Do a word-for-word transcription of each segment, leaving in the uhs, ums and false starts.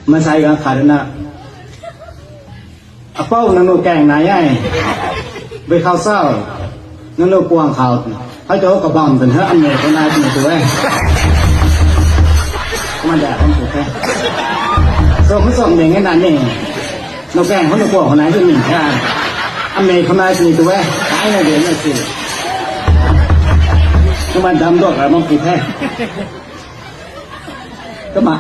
Masai gang khat na, apou nangniw kaeng nai e, bui khou sau, nangniw kuang khou, hei tu kabam twna amei khou nai twna tu e. Kumna da kum tu the. So, kum song meng e na ni. Nangniw kaeng khou nangniw kuang khou nai tu ni the. Amei khou nai twna tu e. Ai na de na si. Kumna dam dok ra mak ki the. Kumna,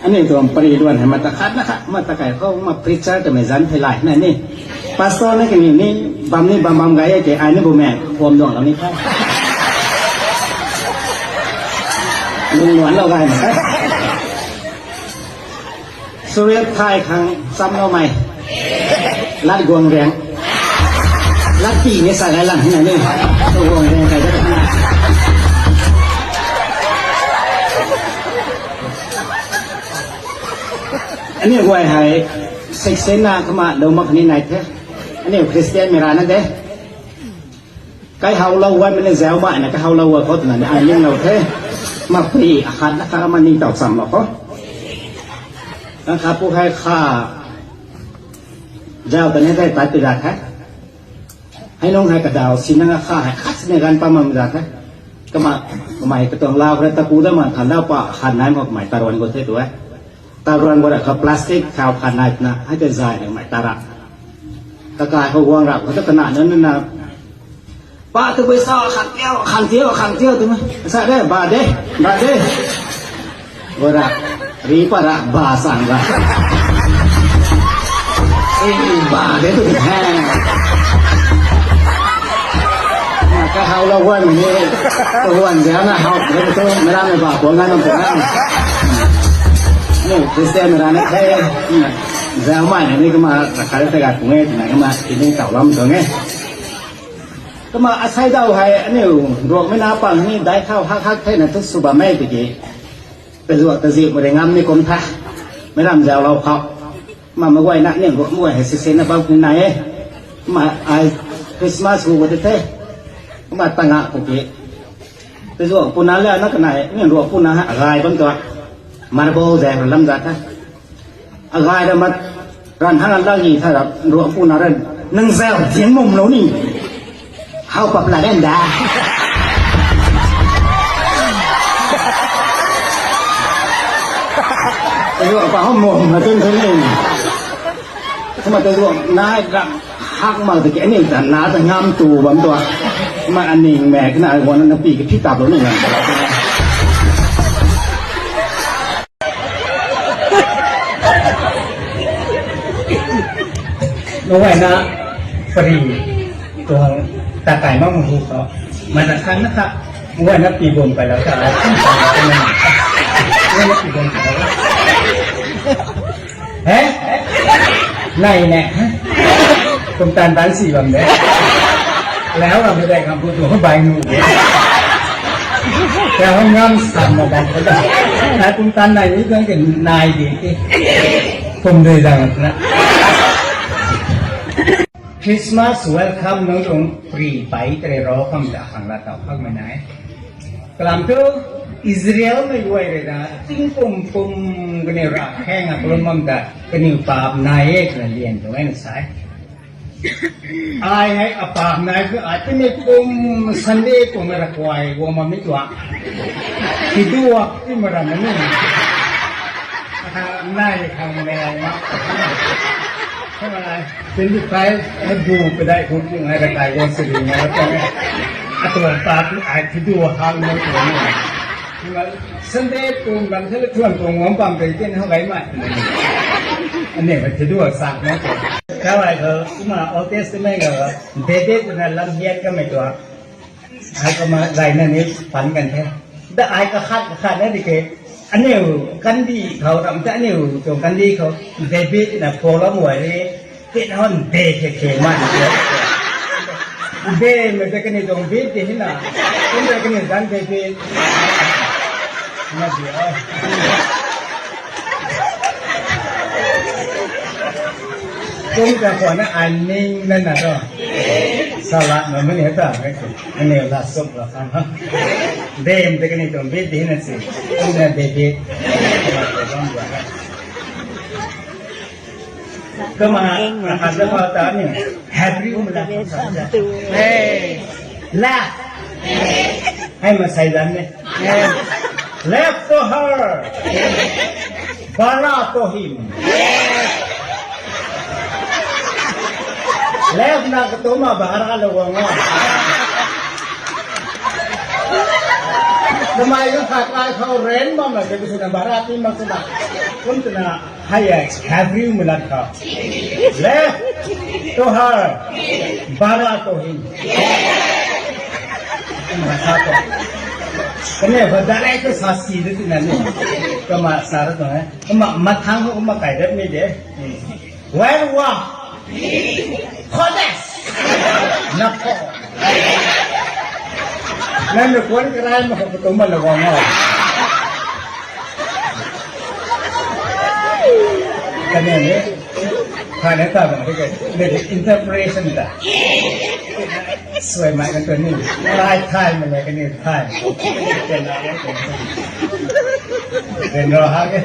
aniu tuang pari duan hei mata khat na khat, mata kai khou, ma preacher twmei zanc thei lai na ni. Pastor na kaniw ni, bam ni bam bam gay e ke, ai ni bu mei, phuam duang lou ni the. Lung luan lou gay na. Suriat thai khang cham lou mei. Lat guang riang. Lat pi ni sa gay lang na ni. Guang riang kai da na. Aniu guay hei, section na kumna lou mak ni nai the. Aniu Christian mei rana de. Kai hau lou guay mei ni zau mai na, kai hau lou guay khou twna ni ai ning lou the. Ma pui akhat na khat ma ning taw cham lou khou. Kan kha pu hei kha zau ta ni tei tat pi ra the. Hei nung hei kadaw si na nga kha hei khat si ni gan pa mam za the. Kumna, kamei katuang lau khou ta ku da man khan lau pa khan nai ma kamei taruan gu the tu e. Taruan gu ra kha plastic khou khan nai twna, hei ta zay na kamei ta ra. Kakai khou guang ra khou ta kana nunc na. Pa tu bui sa khang tiau, khang tiau, khang tiau tu ma. Sa de, ba de, ba de. Ora, ri pa ra, ba sang ra. Eh, ba de tu he. Ka hau lou guan ni, ka guan zau na hau, tu mei ram mei ba kuang na nung tu na. Ni, Christian mei ram na the, zau mai ni kumna, ka kha ta ga kung e, na kumna, ini tau lam tuang e. Kumna asai daw hei, aniu, ruak mei na pang ni, dai khou hak hak the na tu sw bam e tiki. Tazuak taziu mari ngam ni kum tha. Mei ram zau lou khou. Ma ma guay na ni ruak ma guay hei sisi na bau ni nai e. Ma ai Christmas hu gu de the. Ma tanga ku ki. Tazuak puna le na kanai ni ruak puna ha gai bam tua. Marble zang lam za tha. Agai ra mat ran hang la gi tha ra ruak puna ran nang zau diang mum lou ni. Hau pap la ran da. Ruak pa hau mum na tun tun ni. Kumna tazuak nai ra hak mak ta ki ani ta na ta ngam tu bam tua. Ma ani mei kana ai wan na pi ka phi tap lou ni ngam ta. Nungai na pari tuang takai mak hu khou. Mana khan na kha. Nungai na pi bum kai la ta. Nungai na pi bum kai la. He? Nai ne. Kum tan tan si bam de. Lau ram de kam pu tu bai nu de. Kau hou ngam sam na bam ko da. Nai kum tan nai ni tuang ke nai di ti. Kum dui dang na. Christmas welcome nung tuang pri pai tare ro kam da khang la tau khang mei nai. Kalam tu Israel mei guay rui na ting pum pum kaniw ra kheng a kalum bam da kaniw paap nai e twna lian tuang e na sai. Ai hei apaap nai tu ai tingmei kum Sunday kum ra kuay guang bam ni tuang. Kiduak ti maram na ni. Nai khang mei ai ma. Twenty five, ai bu padai kum kum ai ra kai guang sili ngai ra tuang e. Atuang paap tu ai kiduak hang nai tuang e. Sunday kum lam thei le thuan tuang guang bam tei tin hou gai mai. Aniu hei kiduak sak nai tuang. Kau ai khou kumna Old Testament khou David na lam hian kamei tuang. Ai kumna gay na ni pan kan the. Da ai kakhat kakhat na di ke. Aniu kandih khou ram the aniu tuang kandih khou David na pholam guay ri. Tin hon de khe khe man de. De mei de kaniw tuang bit di hina. Kum de kaniw dan de bit. Na di o. Kum ta khwan na ai ning na na ro. Salat na mani ta mei ku. Aniu la suk la khang ha. De mei de kaniw tuang bit di hina si. Kum na de bit. Kumna, akhang ta khou ta ni, Hebrew mei lat khou sa ta. Left. Hei masei lam ni. Left to her. Bara to him. Left na katuang ma bara lou guang o. Kamei ka khat kai khou rent bam na te, ku swna bara ti mak swna. Kum twna, hei e, Hebrew mei lat khou. Left to her, bara to him. Kumna sa to. Kaniw khou direct ta sa si de twna ni. Kumna sa ra tuang e. Kumna mathang khou kumna kai dat ni de. Where was? Kodesh. Nap khou. Nang na kuan karai mak khou katuang ma lou guang o. Kaniw ni, khat ni ta bam de ke, interpretation ta. Suai mai kan tuang ni, lifetime mei le kaniw time. Ryanra ha ke.